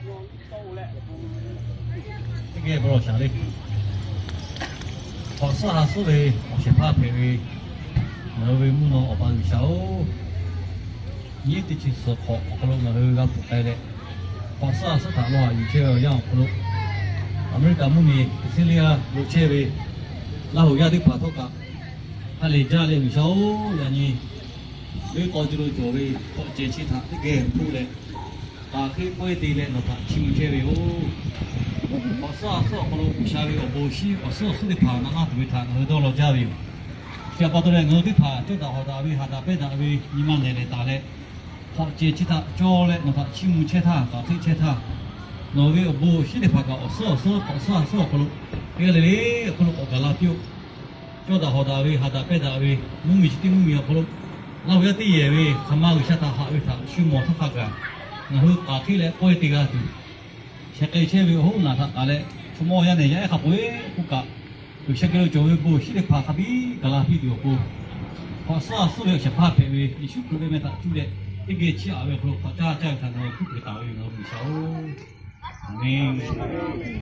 Teˇ geh bon lawˬ shaˍ le. K'awꞈ suhˉ ha suhˉ ve awˬ shehˍ hpaˇ hpehꞈ ve ngaˬ hui ve mvuhˇ naw Awˬ pa G'uiˬsha-oˬ, nyiˇ teˇ chi suhˍ hk'awꞈ awˬ hk'aw lo ngaˬ hui g'a hpuꞈ k'ai leh, k'awꞈ suhˉ ha suhˉ htaꞈ lawˇ haꞈ yuˬ chehˇ ve awˬ yanˇ awˬ hk'aw lo, Aˍmeˍriˆkaˍ mvuhˇmiˬ California lo chehˇ ve Laˇ huˍ yaˇ teˇ hpaˍ htawˇ kaꞈ, ha lehˬ jaˇ leh G'uiˬsha-oˬ, yaꞈ nyi venˇ k'aw cawˬ lo cawˬ ve hk'awꞈ cehˬ chi htaꞈ teˇ geh hpuˆ leh, k'aˬ hk'e pawehˇ te leh nawˬ htaꞈ chiˇ mvuh chehˇ ve yoˬ. K'awꞈ suhˉ ha suhˉ awˬ hk'aw lo G'uiˬsha ve awˬ bon awˬ shinˉ awˬ suhˉ awˬ suhˉ teˇ hpaˍ na laˇ tuˬ ve htaꞈ ngaˬ hui dawˇ law jaˇ ve yoˬ. Chi pa taw leh ngaˬ hui teˇ hpaˍ cawˇ daꞈ hawˍ daꞈ ve, haꞈ daꞈ pehnˇ daꞈ ve nyi ma nehˬ lehˬ taˍ leh, hk'awꞈ cehˬ chi htaꞈ cawˇ leh nawˬ htaꞈ chiˇ mvuh chehˇ htaˇ, k'aˬ hk'e chehˇ htaˇ, nawˬ ve awˬ bon awˬ shinˉ teˇ hpaˍ kaꞈ awˬ suhˉ awˬ suhˉ k'awꞈ suhˉ ha suhˉ awˬ hk'aw lo, teˇ g'aˇ le le awˬ hk'aw lo k'awꞈ gaˬ la piˇ-oˆ. Cawˇ daꞈ hawˍ daꞈ ve, haꞈ daꞈ pehnˇ daꞈ ve, mvuhˇmiˬ chi teˇ mvuhˇmiˬ awˬ hk'aw lo, Laˇ huˍ yaˇ teˇ yehˬ ve hk'aˬ ma G'uiˬsha htaꞈ haꞈ ve htaꞈ shu mawˬ htaˇ hk'a gaˬ, ngaˬ hui k'aˬ hk'e leh pawehˇ te g'a tuˬ, sheh k'ai chehˇ ve awˬ hoˉ naˬ htaꞈ taˍ leh, chaw mawˇ yaˇ nehˬ yaˇ ehˉ hk'a peu-eˬ k'oˆ kaꞈ, G'uiˬsha geh lo cawˬ ve bon awˬ shinˉ teˇ hpaˍ hk'a biˇ gaˬ la piˇ tuˬ awˬ pon, k'awꞈ suhˉ ha suhˉ ve awˬ shehˍ hpaˇ hpehꞈ ve Yeˍsuˆ Hkriꞈ ve meh htaꞈ cuˇ leh, teˇ geh chiˇ aꞈ ve awˬ hk'aw lo k'awꞈ caˇ caˇ ve htaꞈ ngaˬ hui hkuˆ hpehꞈ taˍ ve yoˬ, G'uiˬsha-oˬ. Aˍmenˍ.